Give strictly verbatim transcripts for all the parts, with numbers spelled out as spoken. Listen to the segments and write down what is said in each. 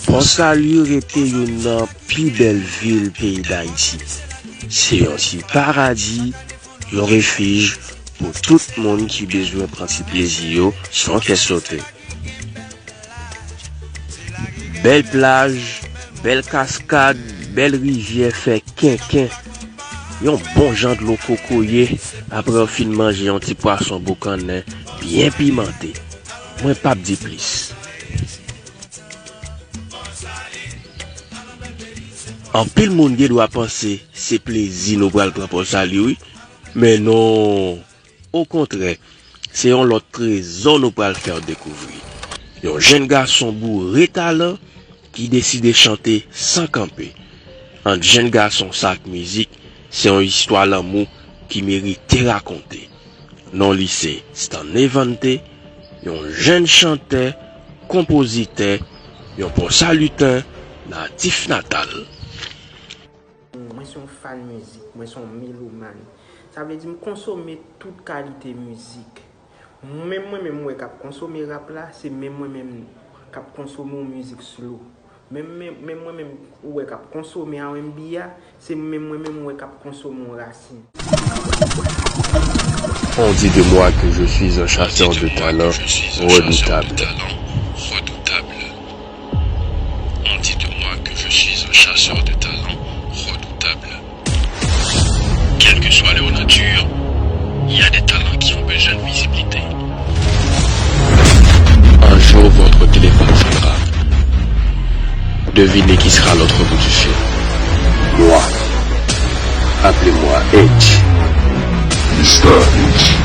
Pòsalye rete youn nan pi bèl vil peyi Dayiti. Se yon ti paradi, yon refij pou tout moun ki bezwen pran ti plezi yo san kè sote. Bèl plaj, bèl kaskad, bèl rivyè fè kenken. Yon bon jan dlo kokoye, apre w fin manje yon ti pwason boukannen byen pimante. Mwen p ap di plis. Anpil moun gen dwa panse se plezi nou pral pran Pòsalye, wi. Men non, okontrè, se yon lòt trezò nou pral fè w dekouvri. Yon jèn gason boure talan ki deside chante san kanpe. Ant jèn gason sa ak mizik, se yon istwa lanmou ki merite rakonte. Non li se Stanley Vante, yon jèn chantè, konpozitè, yon pòsaliten natif natal. Mwen se yon fan mizik, mwen se yon melomàn. Sa vle di m konsome tout kalite mizik. Menm mwen menm ou wè k ap konsome rap la, se menm mwen menm k ap konsome yon mizik slow. Menm menm mwen menm ou wè k ap konsome R and B a, se menm mwen menm ou wè k ap konsome yon rasin. On dit de moi que je suis un chasseur de talents redoutable. On dit de moi que je suis un chasseur de talents redoutable. Quelle que soit leur nature, il y a des talents qui ont besoin de visibilité. Un jour, votre téléphone sonnera. Devinez qui sera à l'autre bout du fil. Moi. Appelez-moi H. Mister H.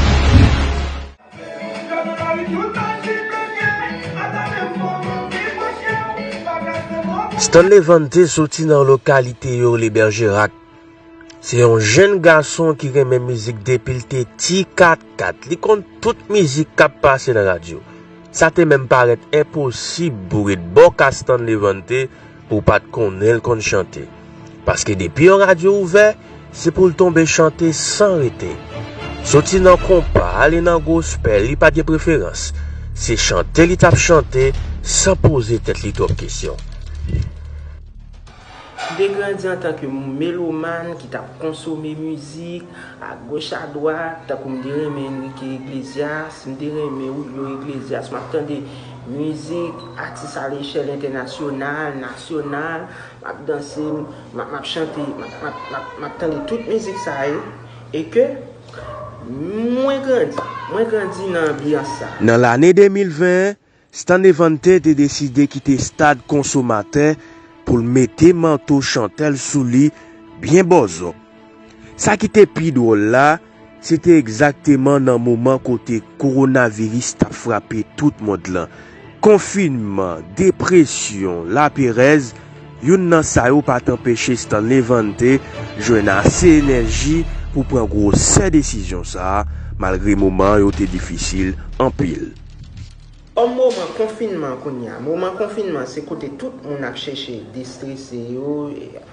Stanley Vante soti nan lokalite yo rele Bèjèrak. Se yon jèn gason ki renmen mizik depi l te ti katkat. Li konn tout mizik k ap pase nan radyo. Sa te menm parèt enposib pou w ret bò kay Stanley Vante pou w pa t konnen l konn chante. Paske depi yon radyo ouvè, se pou l tonbe chante san rete. Soti nan konpa, ale nan gospel, li pa t gen preferans. Se chante li t ap chante san poze tèt li twòp kesyon. M te grandi antanke yon melomàn ki t ap konsome mizik agoch adwat, tankou m te renmen Enrique Iglesias, m te renmen Julio Iglesias, m ap tande mizik atis alechèl entènasyonal, nasyonal, m ap danse, m ap, m ap chante, m ap, m ap, m ap, m ap tande tout mizik sa yo, e ke mwen grandi, mwen grandi nan anbyans sa. Nan lane de mil ven, Stanley Vante te deside kite stad konsomatè pou l mete manto chantè l sou li byen bòzò. Sa ki te pi dwòl la, se te egzakteman nan moman kote kowonaviris t ap frape tout mond lan. Konfinman, depresyon, laperèz, youn nan sa yo pa t anpeche Stanley Vante jwenn ase enèji pou pran gwosè desizyon sa a, malgre moman yo te difisil anpil. Kòm moman konfinman kounye a, moman konfinman se kote tout moun ap chèche destrese yo,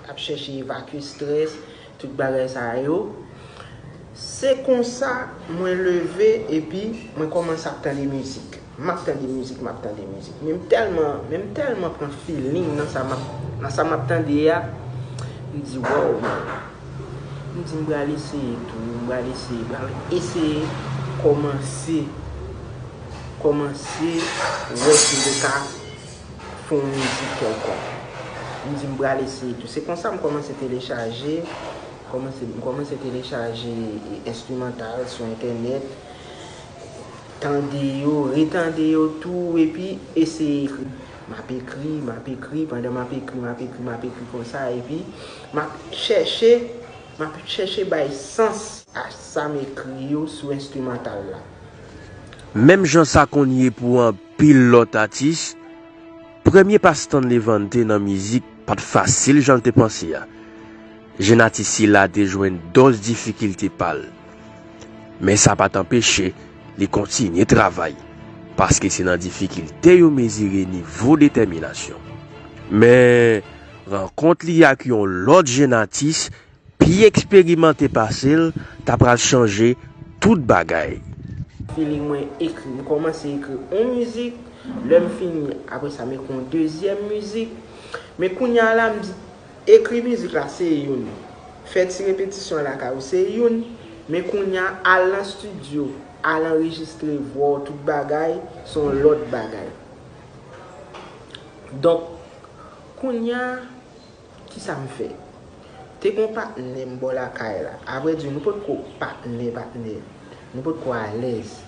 ap chèche evakye strès, tout bagay sa yo. Se konsa mwen leve epi mwen kòmanse ap tande mizik. M ap tande mizik, m ap tande mizik. Men m tèlman, men m tèlman pran feeling nan sa m ap, nan sa m ap tande a, m di, wow, man. M di m pral eseye tou, m pral eseye, pral eseye kòmanse, kòmanse wè si m te ka fè yon mizik kèlkonk. M di m pral eseye tou. Se konsa m kòmanse telechaje, kòmanse, m kòmanse telechaje enstrimantal sou entènèt, tande yo, retande yo tou, epi eseye ekri. M ap ekri, m ap ekri, pandan m ap ekri, m ap ekri, m ap ekri konsa, epi m ap chèche, m ap chèche bay sans a sa m ekri yo sou enstrimantal la. Menm jan sa konn ye pou anpil lòt atis, premye pa Stanley Vante nan mizik pa t fasil jan l te panse a. Jèn atis sila te jwenn dòz difikilte pa l. Men sa pa t anpeche li kontinye travay, paske se nan difikilte yo mezire nivo detèminasyon. Men, rankont li ak yon lòt jèn atis pi eksperimante pase l ta pral chanje tout bagay. Feeling mwen ekri, m kòmanse ekri yon mizik, Lè m fini, apre sa, m ekri yon dezyèm mizik. Men kounye a la, m di, ekri mizik la, se youn. Fè ti repetisyon lakay ou, se youn. Men kounye a, al nan estidyo, al anrejistre vwa w, tout bagay, se yon lòt bagay. Donk, kounye a, kisa m fè? Te gen yon patnè m bò lakay la. Avrèdi, nou potko patnè, patnè. Nou potko alèz.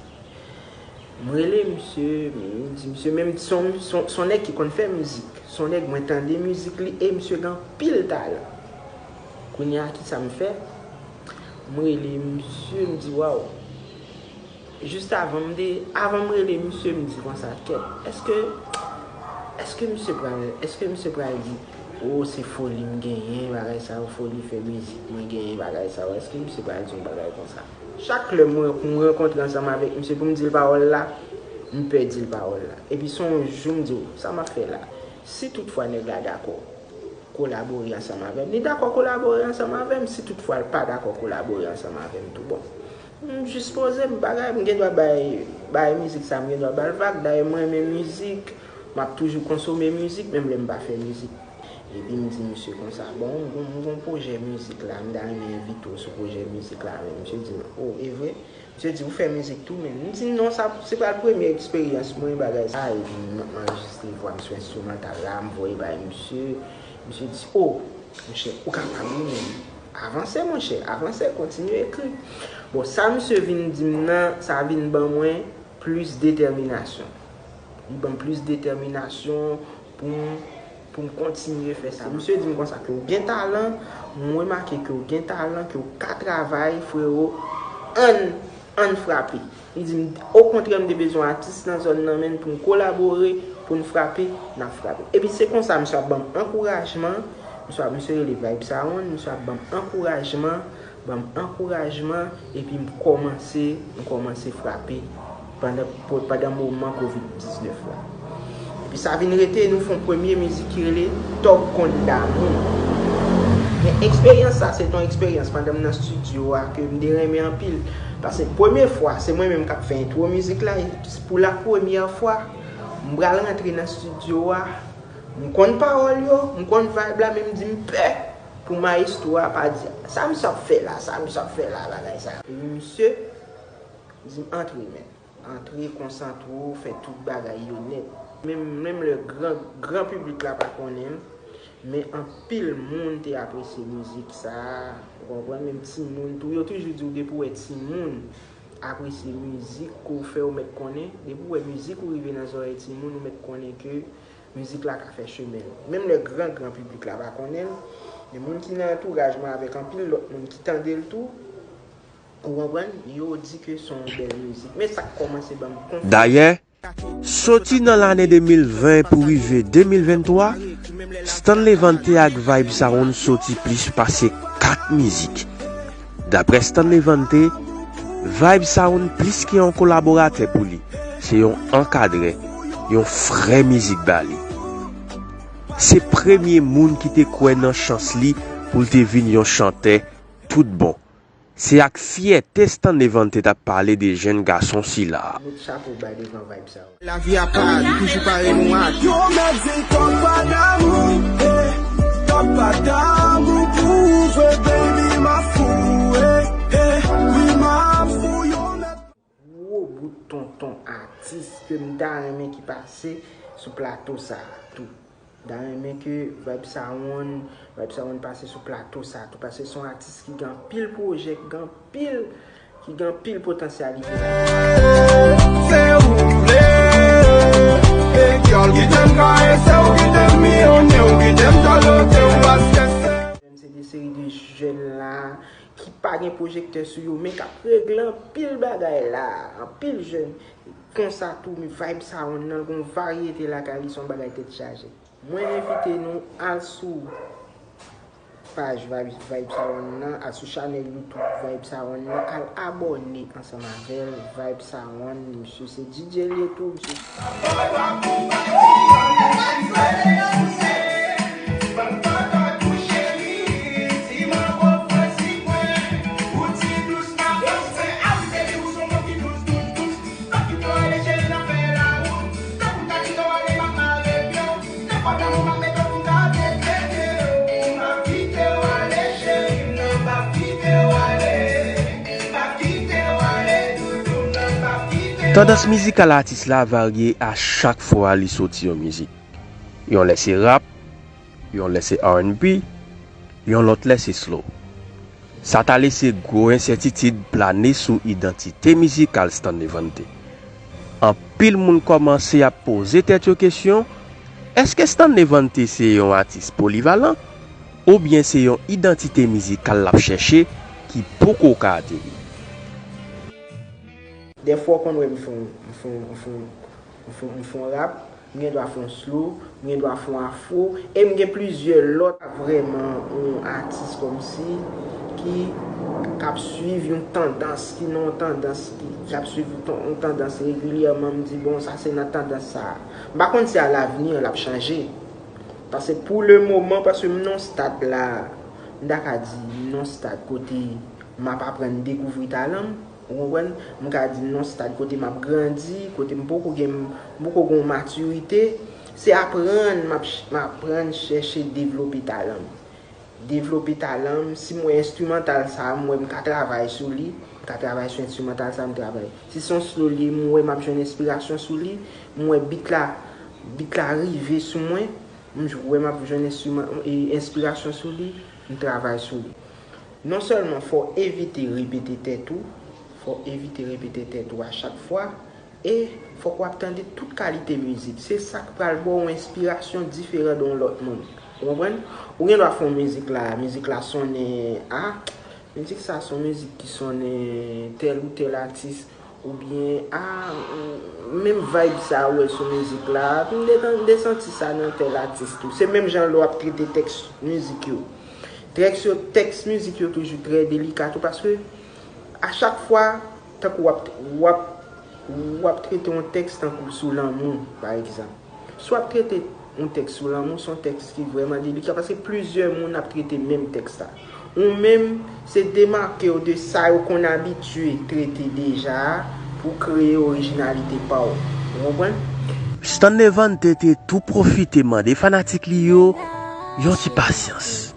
M rele misye, m di misye, men se yon, se yon, se yon nèg ki konn fè mizik. Se yon nèg mwen tande mizik li e misye gen anpil talan. Kounye a, kisa m fè? M rele misye, m di, waw. Jis avan m te, avan m rele misye, m di konsa, kèt, èske, èske misye pral, èske misye pral di, o, se foli m genyen, bagay sa yo, foli fè mizik mwen genyen, bagay sa yo, èske misye pral di yon bagay konsa? Chak lè mwen, m rankontre ansanm avèk misye pou m di l pawòl la, m pè di l pawòl la. Epi se yon jou m di, o, sa m ap fè la? Si toutfwa nèg la dakò kolabore ansanm avè m, li dakò kolabore ansanm avè m. Si toutfwa l pa dakò kolabore ansanm avè m tou, bon, m jis poze m bagay, m gen dwa bay, bay mizik sa, m gen dwa ba l vag. Dayè, mwen renmen mizik, m ap toujou konsome mizik, menm lè m pa fè mizik. Epi m di misye konsa, bon, m gon, m gon pwojè mizik la, m ta renmen envite w sou pwojè mizik la, men misye di m, o, e vre? Misye di, ou fè mizik tou, men. M di, non, sa, se pral premye eksperyans mwen, bagay sa. Epi m anrejistre vwa m sou enstrimantal la, m voye bay misye. Misye di, o, monchè, ou kapab wi, men. Avanse, monchè, avanse, kontinye ekri. Bon, sa misye vin di m nan, sa vin ban mwen plis detèminasyon. Li ban m plis detèminasyon pou m, pou m kontinye fè sa. Misye di m konsa ke w gen talan, m remake ke w gen talan, ke w ka travay, frewo, ann, ann frape. Li di m, okontrè, m te bezwen atis nan zòn nan, menm pou n kolabore, pou n frape, n ap frape. Epi se konsa, misye ap ban m ankourajman, misye ap, misye rele Vybz Around, misye ap ban m ankourajman, ban m ankourajman, epi m kòmanse, m kòmanse frape pandan, pandan moman kovid diznèf la. Epi sa vin rete, nou fè yon premye mizik ki rele Tòg Konn Damou. Men eksperyans sa, se t yon eksperyans pandan m nan estidyo a ke m te renmen anpil. Paske premye fwa, se mwen menm k ap fè entwo mizik la, e pou la premyè fwa, m pral rantre nan estidyo a, m konn pawòl yo, m konn vibe la, men m di m pè pou mayestwo a pa di, sa misye ap fè la, sa misye ap fè la, bagay sa. Epi misye di m antre, men. Antre, konsantre w, fè tout bagay yo nèt. Menm, menm lè gran, gran piblik la pa konnen m, men anpil moun te apresye mizik sa, ou konprann, menm timoun tou, yo toujou di w depi w wè timoun apresye mizik ke w fè, ou mèt konnen, depi w wè mizik ou rive nan zòrèy timoun, ou mèt konnen ke mizik la ka fè chemen l. Menm lè gran, gran piblik la pa konnen l, men moun ki nan antouraj mwen avèk anpil lòt moun ki tande l tou, ou konprann, yo di ke se yon bèl mizik. Men sa k kòmanse ban m konfyans. Dayè, soti nan lane de mil ven pou rive de mil venntwa, Stanley Vante ak Vybz Around soti plis pase kat mizik. Daprè Stanley Vante, Vybz Around plis ke yon kolaboratè pou li, se yon ankadrè, yon frè mizik ba li. Se premye moun ki te kwè nan chans li pou l te vin yon chantè tout bon. Se ak fyète Stanley Vante t ap pale de jenn gason sila a. Met chapo ba devan Vybz Around. Lavi apa, li toujou pare nou ak. Yo mèt di tòg pa damou, eh, tòg pa damou pou ou vre, baby, m ap fou, eh, eh, wi, m ap fou, yo mèt. Gwo bout tonton atis ke m ta renmen ki pase sou plato sa a tou. M ta renmen ke Vybz Around, Vybz Around pase sou plato sa a tou, paske se yon atis ki gen anpil pwojè, ki gen anpil, ki gen anpil potansyalite. Se ou m vle, e kyòl kite m karese w, kite m miyonnen w, kite m dòlote w, paske se. Se de seri de jèn la ki pa gen pwojektè sou yo, men k ap regle anpil bagay la, anpil jèn. Konsa tou, men Vybz Around nan, gon varyete lakay li, se yon bagay tèt chaje. Mwen envite nou al sou paj Vybz, Vybz Around nan, al sou chanèl YouTube Vybz Around nan, al abòne ansanm avè l, Vybz Around, misye se D J li ye tou, misye. Tandans mizikal atis la varye a chak fwa li soti yon mizik. Yon lè se rap, yon lè se R and B, yon lòt lè se slow. Sa ta lese gwo ensètitid plane sou idantite mizikal Stanley Vante. Anpil moun kòmanse ap poze tèt yo kesyon, èske Stanley Vante se yon atis polivalan, oubyen se yon idantite mizikal l ap chèche ki poko ka ateri? Dèfwa w konn wè m fè yon, m fè yon, m fè yon, m fè yon, m fè yon rap, m gen dwa fè yon slow, m gen dwa fè yon afro, e m gen plizyè lòt. Vrèman yon atis kòmsi ki, k ap swiv yon tandans, ki nan yon tandans, ki, k ap swiv yon tan-, yon tandans regilyèman, m di, bon, sa se nan tandans sa a. M pa konn si alavni l ap chanje. Paske pou le moman, paske m nan yon stad la, m ta ka di, m nan yon stad kote m ap aprann dekouvri talan m. Ou konprann? M ka di m nan yon stad kote m ap grandi, kote m poko gen, m poko gen yon matirite. Se aprann, m ap ch-, m aprann chèche devlope talan m. Devlope talan m. Si m wè enstrimantal sa a, m wè m ka travay sou li, m ka travay sou enstrimantal sa a, m travay. Si se yon slow li ye, m wè m ap jwenn enspirasyon sou li, m wè beat la, beat la rive sou mwen, m j-, wè m ap jwenn enstriman-, e, enspirasyon sou li, m travay sou li. Non sèlman fò w evite repete tèt ou, fò w evite repete tèt ou a chak fwa, e fòk w ap tande tout kalite mizik. Se sa k pral ba w yon enspirasyon diferan de yon lòt moun. Ou konprann? Ou gen dwa fè yon mizik la, mizik la sonnen a, mizik sa se yon mizik ki sonnen tèl ou tèl atis, oubyen a, menm vibe sa ou wè sou mizik la, m te, m te santi sa nan tèl atis tou. Se menm jan lè w ap trete tèks mizik yo. Tèks yo, tèks mizik yo toujou trè delika tou, paske a chak fwa, tankou w ap, w ap, w ap trete yon tèks tankou sou lanmou, pa egzanp. Si w ap trete yon tèks sou lanmou, se yon tèks ki vrèman delika, paske plizyè moun ap trete menm tèks la. Ou menm, se demake w de sa yo konn abitye trete deja a pou w kreye orijinalite pa w. Ou konprann? Stanley Vante te tou pwofite mande fanatik li yo yon ti pasyans.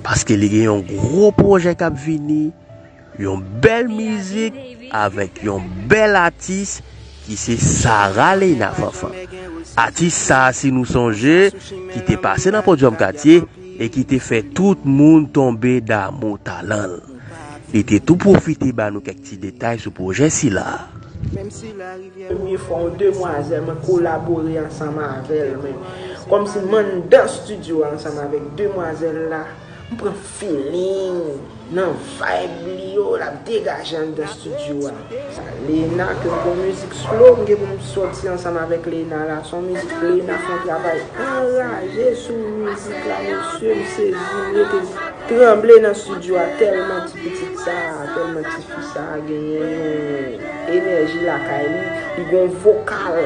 Paske li gen yon gwo pwojè k ap vini, yon bèl mizik avèk yon bèl atis ki se Sarah Leyna Fanfan. Atis sa a, si nou sonje, ki te pase nan Podyòm Katye e ki te fè tout moun tonbe damou talan l. Li te tou pwofite ba nou kèk ti detay sou pwojè sila a. Menm si la rivyè premye fwa yon demwazèl mwen kolabore ansanm avè l, men kòmsi m anndan estidyo a ansanm avèk demwazèl la, m pran feeling nan vibe li yo, l ap degaje anndan estidyo a. Sa Leyna, ke m gon mizik slow, m gen pou m sòti ansanm avèk Leyna la. Se yon mizik Leyna fè yon travay anraje sou mizik la, mesye, m sezi, m rete tranble nan estidyo a, tèlman ti pitit sa, tèlman tifi sa genyen yon enèji lakay li, li gon vokal.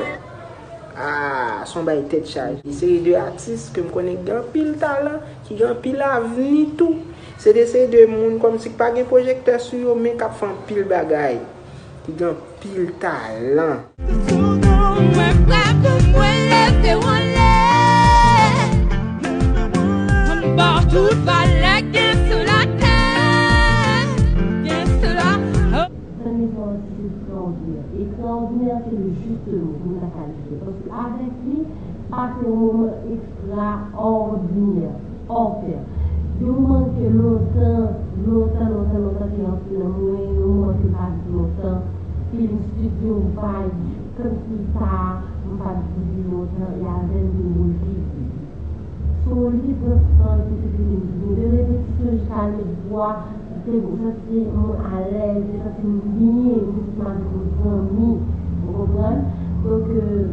Ah, se yon bagay tèt chaje. Seri de atis ke m konnen ki gen anpil talan, ki gen anpil avni tou. Se de seri de moun kòmsi ki pa gen pwojektè sou yo, men k ap fè anpil bagay. Ki gen anpil talan. Mwen prè pou mwen leve w anlè. Mwen ba w tout valè gen sou latè. Gen sou la. Stanley Vante se ekstraòdinè. Ekstraòdinè se le juste mot pou m ta kalifye l. Paske avèk li, m pase yon moman ekstraòdinè, hors pair. Yon moman ke lontan, lontan, lontan, lontan te rantre nan mwen, yon moman ke m pa viv lontan, ke m estidyo vibe, kòmsi sa, m pa viv li lontan, e avè l m te reviv li. Se yon li te pran san, li te fè m vini de repetisyon jiska l met vwa, m te santi mwen alèz, m te santi m byen, m te santi m avèk yon zanmi, ou konprann? Donk, euh,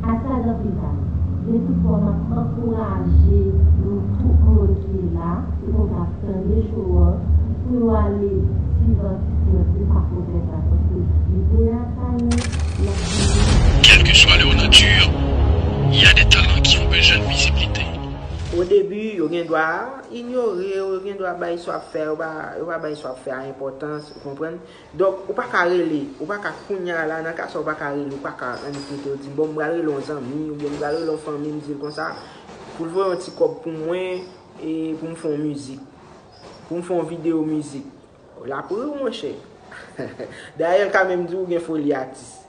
atis la gen anpil talan. Men toutfwa, m ap ankouraje nou tout moun ki la, e konn ap tande show an, pou yo ale swiv atis lan, se pa pwofèt la, paske li deja talan, l ap vini. Quelle que soit leur nature, il y a des talents qui ont besoin de visibilité. E O debi, yo gen dwa inyore w, yo gen dwa bay sa w ap fè, yo pa, yo pa bay sa w ap fè a enpòtans, ou konprann? Donk, ou pa ka rele, ou pa ka kounye a la, nan ka sa, ou pa ka rele, ou pa ka annik rete, ou di, "Bon, m pral rele yon zanmi, oubyen m pral rele yon fanmi," m di l konsa, pou l voye yon ti kòb pou mwen, e pou m fè yon mizik, pou m fè yon videyo mizik. L ap ri w, monchè. Dayè, l ka menm di w gen foli atis.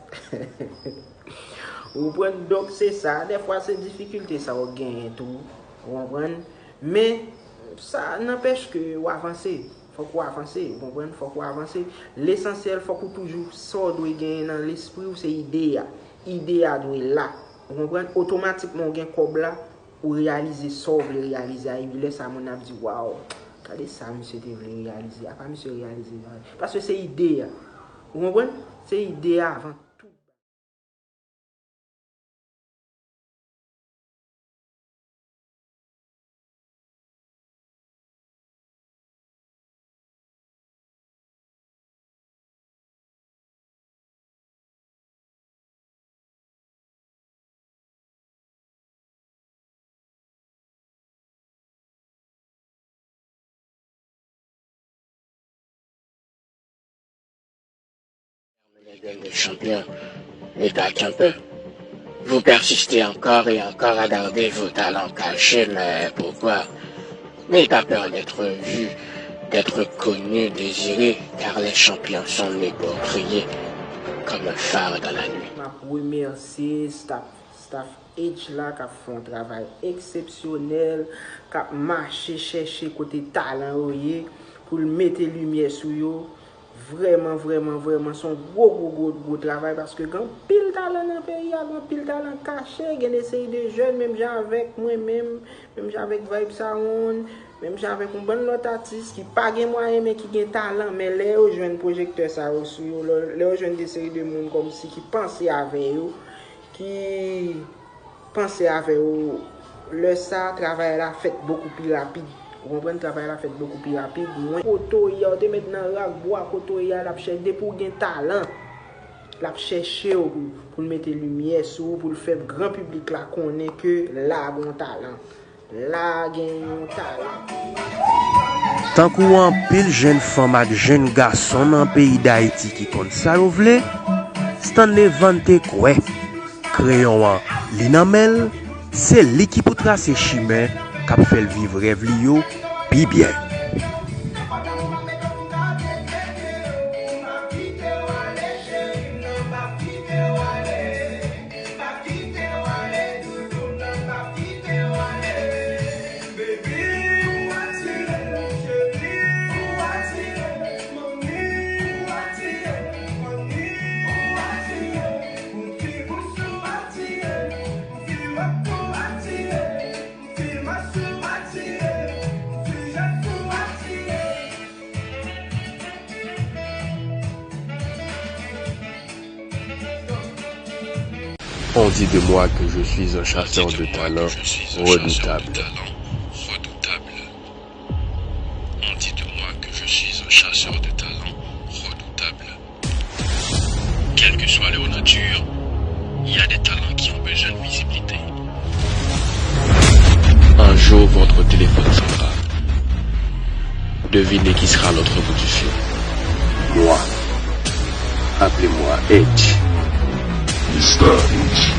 Ou konprann? Donk, se sa. Dèfwa, se difikilte sa w genyen tou. Ou konprann? Men, sa nanpèch ke w avanse. Fòk w avanse. Ou konprann? Fòk w avanse. Lesansyèl, fòk ou toujou, sa w dwe genyen nan lespri w, se ide a. Ide a dwe la. Ou konprann? Otomatikman, w gen kòb la, ou reyalize sa w vle reyalize a, epi lè sa a, moun nan ap di, "Waw, gade sa misye te vle reyalize, apa misye reyalize sa?" Paske se ide a. Ou konprann? Se ide a avan tout. Champion, et à Kemper. Vous persistez encore et encore à garder vos talents cachés, mais pourquoi? N'ayez pas peur d'être vu, d'être connu, désiré, car les champions sont nés pour briller comme un phare dans la nuit. M ap remèsye staff, staff H la k ap fè yon travay eksepsyonèl, k ap mache chèche kote talan yo ye, pou l mete limyè sou yo. Vrèman, vrèman, vrèman, se yon gwo, gwo, gwo, gwo travay, paske gen anpil talan nan peyi a, gen anpil talan kache, gen de seri de jèn, menm jan avèk mwen menm, menm jan avèk Vibe Sound, menm jan avèk yon bann lòt atis ki pa gen mwayen, men ki gen talan, men lè yo jwenn pwojektè sa yo sou yo, lè, lè yo jwenn de seri de moun kòmsi ki panse avè yo, ki panse avè yo, lè sa, travay la fèt bokou pi rapid. Ou konprann? Travay la fèt bokou pi rapid. Mwen, foto y a, ou te met nan rak bwa, foto y a, l ap chèche, depi w gen talan, l ap chèche w pou, pou l mete limyè sou ou, pou l fè gran piblik la konnen ke la gen yon talan. La gen yon talan. Tankou anpil jenn fanm ak jenn gason nan peyi Dayiti ki konn sa yo vle, Stanley Van te kwè, kreyon an, li nan men l, se li ki pou trase chimen k ap fè l viv rèv li yo pi byen. On dit de moi que je suis un chasseur de talents redoutable. On dit de moi que je suis un chasseur de talents redoutable. Quelle que soit leur nature, il y a des talents qui ont besoin de visibilité. Un jour, votre téléphone sonnera. Devinez qui sera à l'autre bout du fil. Moi. Appelez-moi Edge. Mister Edge.